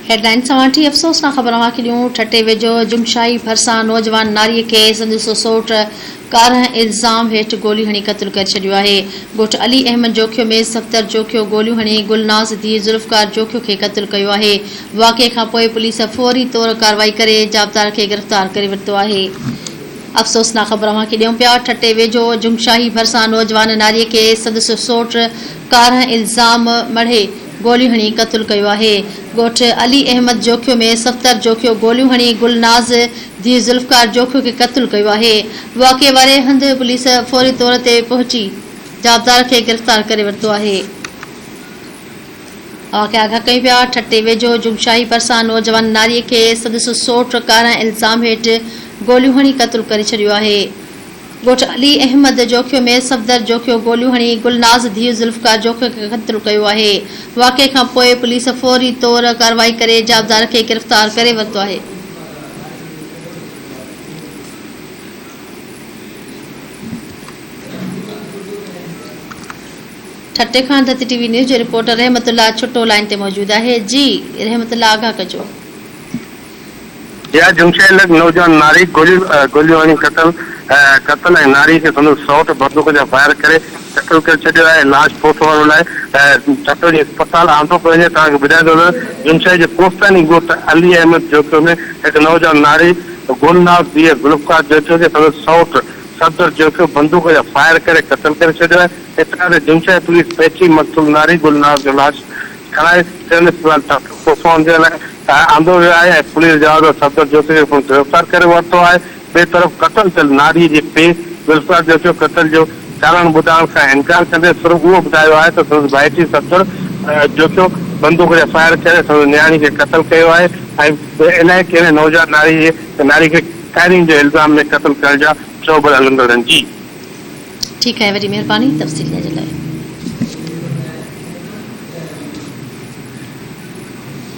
Headline سوانٺي افسوسناڪ خبر اوهان کي ڏيون ٺٽي ويجهو جنگشاهي ڀرسان نوجوان ناري کي سندس سوٽ ڪارنهن الزام هيٺ گوليون هڻي قتل ڪري ڇڏيو آهي. ڳوٺ علي احمد جوکيو ۾ صفدر جوکيو گوليون هڻي گل ناز ڌيء ذوالفقار جوکيو کي قتل ڪيو آهي. واقعي کانپوء پوليس فوري طور ڪارروائي ڪري جوابدار کي گرفتار ڪري ورتو آهي. افسوسناڪ خبر اوهان کي ڏيون پيا ٺٽي ويجهو جنگشاهي ڀرسان نوجوان ناري کي سندس سوٽ ڪارنهن الزام مڙهي گوليون هڻي قتل ڪيو آهي. ڳوٺ علي احمد جوکيو ۾ صفدر جوکيو گوليون هڻي گل ناز ڌيء ذوالفقار جوکيو کي قتل ڪيو آهي. واقعي واري هنڌ پوليس فوري طور تي پهچي جوابدار کي گرفتار ڪري ورتو آهي. اوهان کي آگاهه ڪيون پيا ٺٽي ويجهو جنگشاهي ڀرسان نوجوان ناري کي سندس سوٽ ڪارنهن الزام هيٺ گوليون هڻي قتل ڪري ڇڏيو آهي. ڳوٺ علي احمد جوکيو ۾ صفدر جوکيو گوليون هڻي گل ناز ڌيء ذوالفقار جوکيو کي قتل ڪيو آهي. واقعي کان پوء پوليس فوري طور ڪارروائي ڪري جوابدار کي گرفتار ڪري ورتو آهي. ٺٽي کان ڌرتي ٽي وي نيوز جو رپورٽر رحمت الله ڇٽو لائين تي موجود آهي جي رحمت الله آگاهه ڪجو. جيا جمشيد لڳ نوجوان ناري گوليون گوليون هڻي قتل قتل ۽ ناري کي سندس سئوٽ بندوق جا فائر ڪري قتل ڪري ڇڏيو آهي لاش پوسٽ مارٽم لاء ٺٽو جي اسپتال آندو پيو وڃي توهان کي ٻڌائيندو ته جمشيد جي ڪوستاني ڳوٺ علي احمد جوکيو ۾ هڪ نوجوان ناري گل ناز ڌيء ذوالفقار جوکيو کي سندس سئوٽ صفدر جوکيو بندوق جا فائر ڪري قتل ڪري ڇڏيو آهي اطلاع تي جمشيد پوليس پهچي مقتول ناري گل ناز جو لاش کڻائي سول اسپتال ٺٽو پوسٽ مارٽم جي لاء آندو ويو آهي ۽ پوليس جوابدار صفدر جوکيو کي پڻ گرفتار ڪري ورتو آهي. ٻئي طرف قتل ٿيل ناري جي پيء ذوالفقار جوکيو قتل جو ڪارڻ ٻڌائڻ کان انڪار ڪندي صرف اهو ٻڌايو آهي ته سندس ڀائٽي صفدر جوکيو بندوق جا فائر ڪري سندس نياڻي کي قتل ڪيو آهي ۽ علائقي ۾ نوجوان ناري جي ناري کي فائرنگ جي الزام ۾ قتل ڪرڻ جا چئوٻر هلندڙ آهن. جي. ٺيڪ آهي وڏي مهرباني تفصيل ڏيڻ جي لاء.